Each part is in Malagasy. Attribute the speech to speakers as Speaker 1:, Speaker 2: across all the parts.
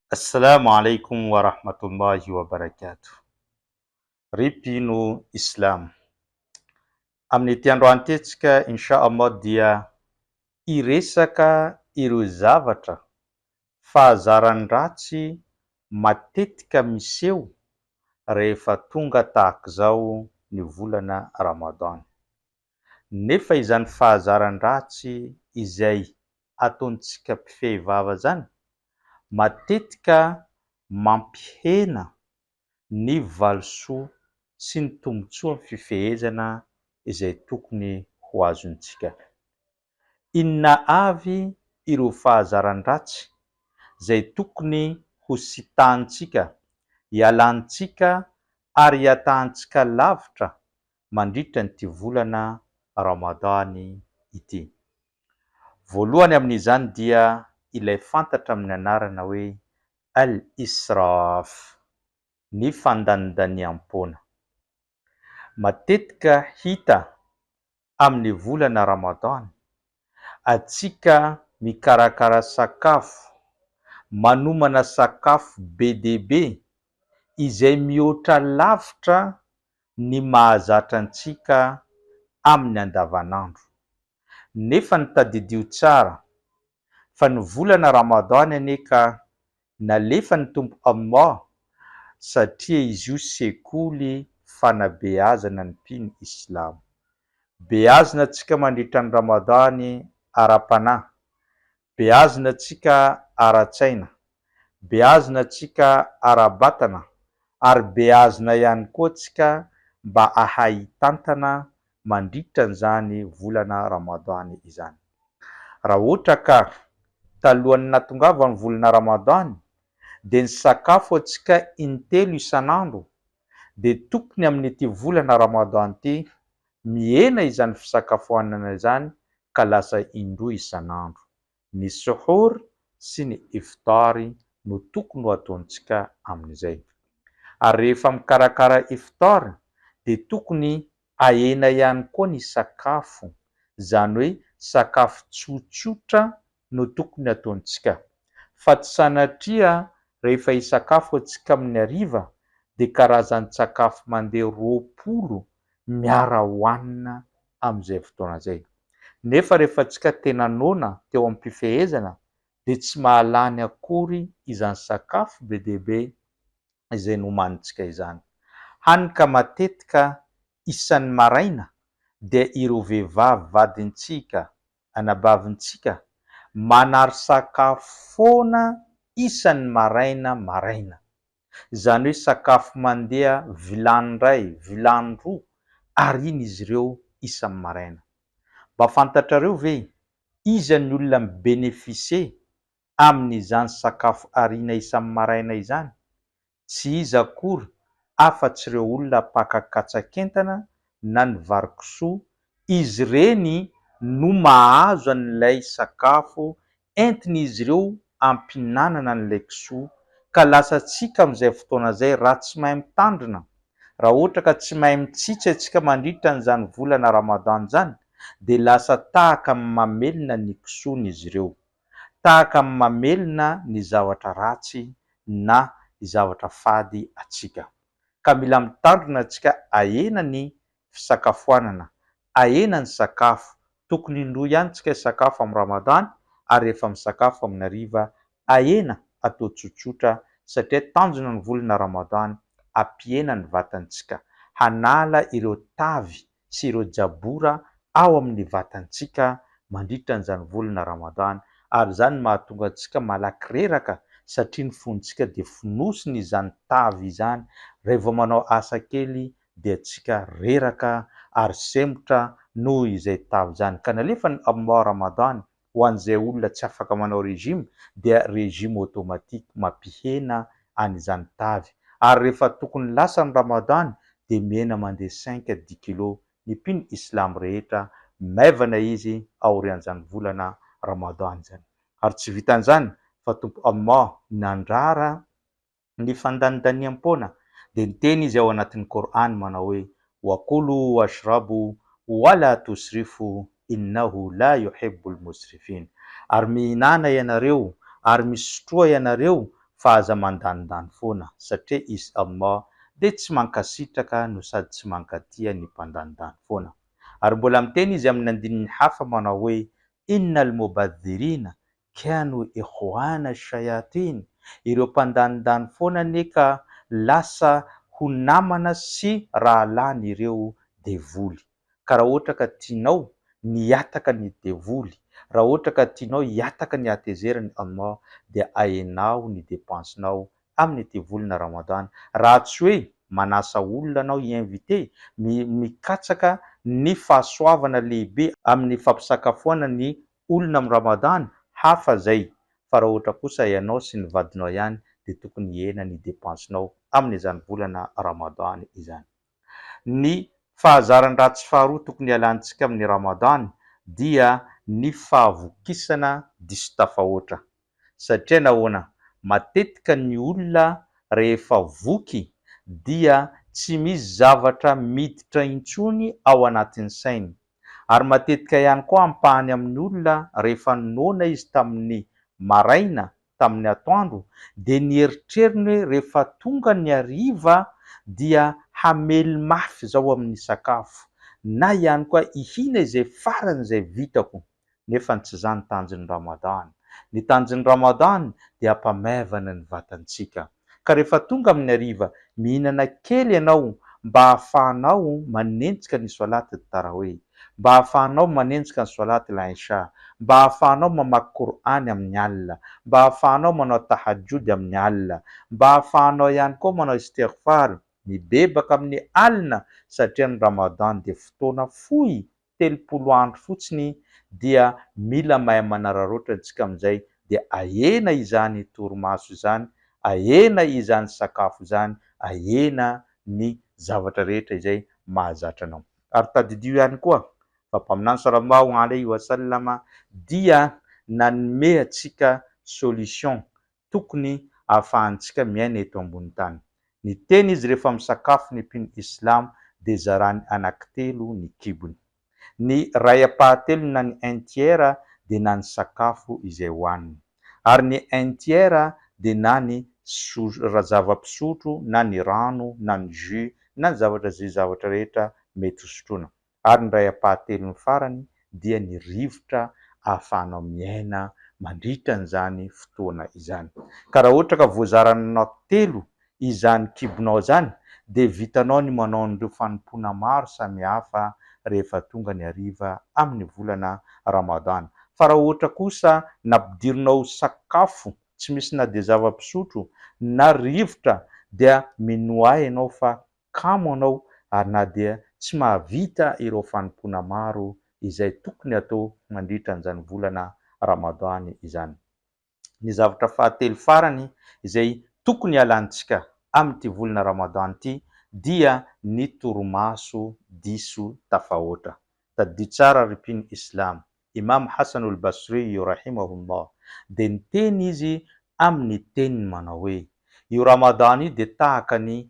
Speaker 1: Assalamu alaikum wa rahmatullahi wa barakatuh. Ry mpino Islam. Amin'ity androany ity tsika insha Allah dia hiresaka ireo zavatra fahazaran-dratsy matetika miseho rehefa tonga tahak'izao ny volana Ramadan. Nefa izany fahazaran-dratsy izay ataontsika mpifehy vava izany, matetika mampihena ny valisoa sy ny tombontsoa amin'ny fifehezana izay tokony ho azontsika. Inona avy ireo fahazaran-dratsy izay tokony ho sitahantsika, hialantsika ary hiatahantsika lavitra mandritra an'ity volana Ramadany ity? Voalohany amin'izany dia ilay fantatra amin'ny anarana hoe Al-Israf, ny fandanindaniam-poana. Matetika hita amin'ny volana Ramadan, antsika mikarakara sakafo, manomana sakafo be dia be izay mihoatra lavitra ny mahazatra antsika amin'ny andavanandro. Nefa ny tadidio tsara fa ny volana Ramadan anie ka nalefan'ny Tompo Allah satria izy io sekoly fanabeazana ny mpino Islamo. Beazina antsika mandritra ny Ramadan ara-panahy, beazina antsika ara-tsaina, beazina antsika ara-batana ary beazina ihany koa antsika mba hahay hitantana mandritra an'izany volana Ramadan izany. Raha ohatra ka talohan'ny nahatongavan'ny volana Ramadan dia nisakafo antsika intelo isan'andro dia tokony amin'ity volana Ramadan ity mihena izany fisakafoanana izany ka lasa indroa isan'andro. Ny Suhoor sy ny Iftar no tokony ho ataontsika amin'izay. Ary rehefa mikarakara Iftar dia tokony ahena ihany koa ny sakafo, izany hoe sakafo tsotsotra no tokony ataontsika. Fa tsy sanatria rehefa hisakafo antsika amin'ny hariva dia karazan-tsakafo mandeha 20 miara-hohanina amin'izay fotoana izay. Nefa rehefa antsika tena noana teo am-pifehezana dia tsy mahalany akory izany sakafo be dia be izay nomanintsika izany. Hany ka matetika isan'ny maraina dia ireo vehivavy vadintsika, anabavintsika, manary sakafo foana isan'ny maraina maraina. Izany hoe sakafo mandeha vilany iray, vilany roa ary iny izy ireo isan'ny maraina. Mba fantatrareo ve iza ny olona mi-beneficier amin'izany sakafo ariana isan'ny maraina izany? Tsy iza akory afa-tsy ireo olona mpaka katsak'entana na ny vary kisoa, izy ireny no mahazo an'ilay sakafo entin'izy ireo ampihinanana an'ilay kisoa, ka lasa tsika amin'izay fotoana izay raha tsy mahay mitandrina, raha ohatra ka tsy mahay mitsitsy antsika mandritra an'izany volana Ramadan izany dia lasa tahaka ny mamelona ny kisoa izy ireo. Tahaka ny mamelona ny zavatra ratsy na ny zavatra fady antsika. Ka mila mitandrina antsika ahena ny fisakafoanana, ahena ny sakafo, tokony indroa ihany tsika hisakafo amin'ny Ramadan ary rehefa misakafo amin'ny hariva ahena atao tsotsotra satria tanjona ny volana Ramadan ampihena ny vatantsika, hanala ireo tavy sy ireo jabora ao amin'ny vatantsika mandritra an'izany volana Ramadan ary izany no mahatonga antsika malaky reraka satria ny fontsika dia fonosiny izany tavy izany rehefa manao asa kely dia tsika reraka ary sempotra noho izay tavy izany ka nalefan'i Allah Ramadan ho an'izay olona tsy afaka manao régime dia régime automatique mampihena an'izany tavy ary rehefa tokony lasa ny Ramadan dia mihena mandeha cinq à dix kilos ny mpino islam rehetra maivana izy aorian'izany volana Ramadan izany ary tsy vitan'izany fa Tompo Allah nandrara ny fandanindaniam-poana dia niteny izy ao anatin'ny Kor'âny manao hoe, Wa kulu washrabu wa la tusrifu innahu la yuhibbul musrifin, ary mihinàna ianareo ary misotroa ianareo Fa aza mandanindany foana satria Izy Allah dia tsy mankasitraka no sady tsy mankatia ny mpandanindany foana. Ary mbola miteny Izy amin'ny andininy hafa manao hoe, Innal mubadhirina kanu ikhwana shayatin, ireo mpandanindany foana anie ka lasa ho namana sy rahalahin'ireo devoly. Ka raha ohatra ka tianao ny hiataka ny devoly, raha ohatra ka tianao hiataka ny hatezeran'i Allah dia ahenao ny dépense-nao amin'ity volana Ramadan, raha tsy hoe manasa olona anao hi-inviter, mikatsaka ny fahasoavana lehibe amin'ny fampisakafoana ny olona amin'ny Ramadan, hafa izay, fa raha ohatra kosa ianao sy ny vadinao ihany dia tokony hihena ny dépense-nao amin'izany volana Ramadan izany. Ny fahazaran-dratsy faharoa tokony hialantsika amin'ny Ramadan dia ny fahavokisana diso tafahoatra. Satria nahoana? Matetika ny olona rehefa voky dia tsy misy zavatra miditra intsony ao anatin'ny sainy. Ary matetika ihany koa ampahany amin'ny olona rehefa noana izy tamin'ny maraina tamin'ny atoandro dia ny eritreriny hoe rehefa tonga ny hariva dia hamely mafy izao amin'ny sakafo na ihany koa hihina izay faran'izay vitako nefa tsy izany tanjon'ny Ramadan. Ny tanjon'ny Ramadan dia hampamaivana ny vatantsika. Ka rehefa tonga amin'ny hariva, mihinana kely ianao mba hahafahanao manenjika ny Soalat Tarawih, mba hahafahanao manenjika ny Soalat Al-Isha, mba hahafahanao mamaky Kor'any amin'ny alina, mba hahafahanao manao Tahajjud amin'ny alina, mba hahafahanao ihany koa manao Istighfar, mibebaka amin'ny alina, satria ny Ramadan dia fotoana fohy 30 andro fotsiny dia mila mahay manararaotra antsika amin'izay dia ahena izany torimaso izany, ahena izany sakafo izany, ahena ny zavatra rehetra izay mahazatra anao. Ary tadidio ihany koa fa Mpaminany Sallallahu alaihi wa sallama dia nanome antsika solution tokony ahafahantsika miaina eto ambony tany. Niteny izy rehefa misakafo ny mpino islamo dia zarany anankitelo ny kibony. Ny iray ampahatelony na ny un tiers dia na ny sakafo izay hohaniny. Ary ny un tiers dia na ny zava-pisotro na ny rano na ny jus na ny zavatra izay zavatra rehetra mety hosotroina. ary ny iray ampahatelony farany dia ny rivotra ahafahanao miaina mandritra an'izany fotoana izany. Ka raha ohatra ka voazaranao telo izany kibonao izany dia vitanao ny manao an'ireo fanompoana maro samihafa rehefa tonga ny hariva amin'ny volana Ramadan. Fa raha ohatra kosa nampidirinao sakafo tsy misy na dia zava-pisotro na rivotra dia minoa ahy ianao fa kamo anao ary na dia tsy mahavita ireo fanompoana maro izay tokony atao mandritra an'izany volana Ramadan izany. Ny zavatra fahatelo farany izay tokony hialantsika amin'ity volana Ramadan ity dia ny torimaso diso tafahoatra. Tadidio tsara ry mpino Islamo, Imam Hassan al-Basri rahimahullah dia niteny izy amin'ny teniny manao hoe, Io Ramadan io dia tahaka ny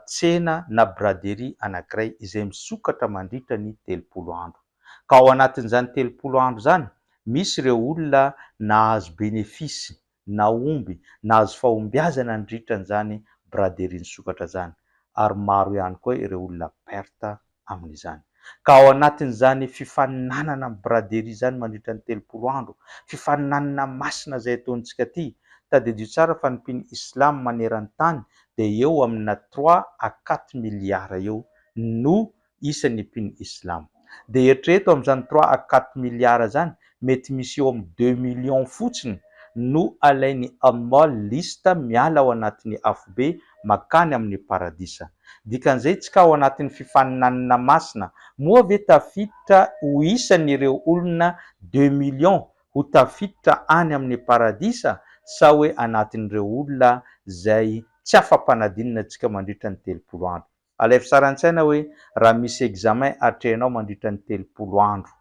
Speaker 1: tsena na braderie anankiray izay misokatra mandritra ny 30 andro. Ka ao anatin'izany 30 andro izany, misy ireo olona nahazo benefisy nahomby, nahazo fahombiazana nandritra an'izany braderie nisokatra izany, ary maro ihany koa ireo olona perte amin'izany. Ka ao anatin'izany fifaninanana amin'ny braderie izany mandritra ny 30 andro, fifaninanana masina izay ataontsika ity, tadidio tsara fa ny mpino islam maneran-tany dia eo amina trois à quatre milliards eo no isan'ny mpino islamo. Dia eritrereto amin'izany trois à quatre milliards izany, mety misy eo amin'ny deux millions fotsiny no alain'i Allah liste miala ao anatin'ny afobe makany amin'ny paradisa. Dikan'izay tsika ao anatin'ny fifaninanana masina, moa ve tafiditra ho isan'ireo olona deux millions ho tafiditra any amin'ny paradisa sa hoe anatin'ireo olona izay tsy afa-panadinana tsika mandritra ny 30 andro? Alaivo sary an-tsaina hoe raha misy examen atrehinao mandritra ny 30 andro.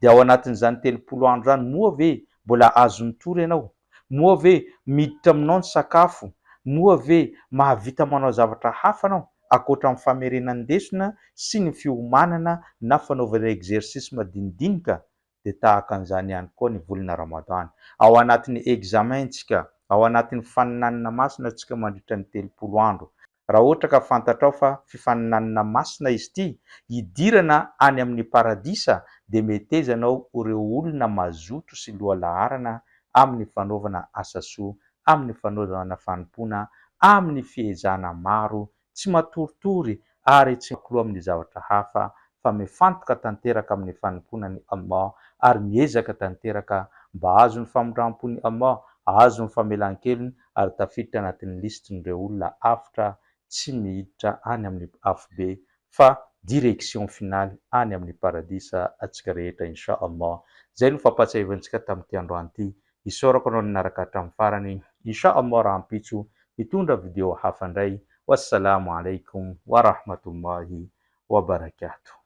Speaker 1: Dia ao anatin'izany 30 andro izany moa ve mbola azon-tory ianao? Moa ve miditra aminao ny sakafo? Moa ve mahavita manao zavatra hafa anao ankoatra ny famerenan-desona sy ny fiomanana na fanaovana exercice madinidinika? Dia tahaka an'izany ihany koa ny volana Ramadan. Ao anatin'ny examen tsika. Ao anatin'ny faninanana masina antsika mandritra ny 30 andro. Raha ohatra ka fantatrao fa fifaninanana masina izy ity, hidirana any amin'ny paradisa, dia meteza ianao ho ireo olona mazoto sy lohalaharana amin'ny fanaovana asa soa, amin'ny fanaovana fanompoana, amin'ny fiezahana maro, tsy matoritory ary tsy mikiloa amin'ny zavatra hafa fa mifantoka tanteraka amin'ny fanompoana an'i Allah ary miezaka tanteraka mba hahazo ny famindrampon'i Allah, hahazo ny famelan-kelony ary tafiditra anatin'ny listin'ireo olona avotra tsy miditra any amin'ny afobe fa direction finale any amin'ny paradisa antsika rehetra insha Allah. Izay no fampahatsiahivantsika tamin'ity androany ity. Isaorako anao nanaraka hatramin'ny farany. Insha Allah rahampitso hitondra video hafa indray. Wassalamo alaikum wa rahmatullahi wa barakatuh.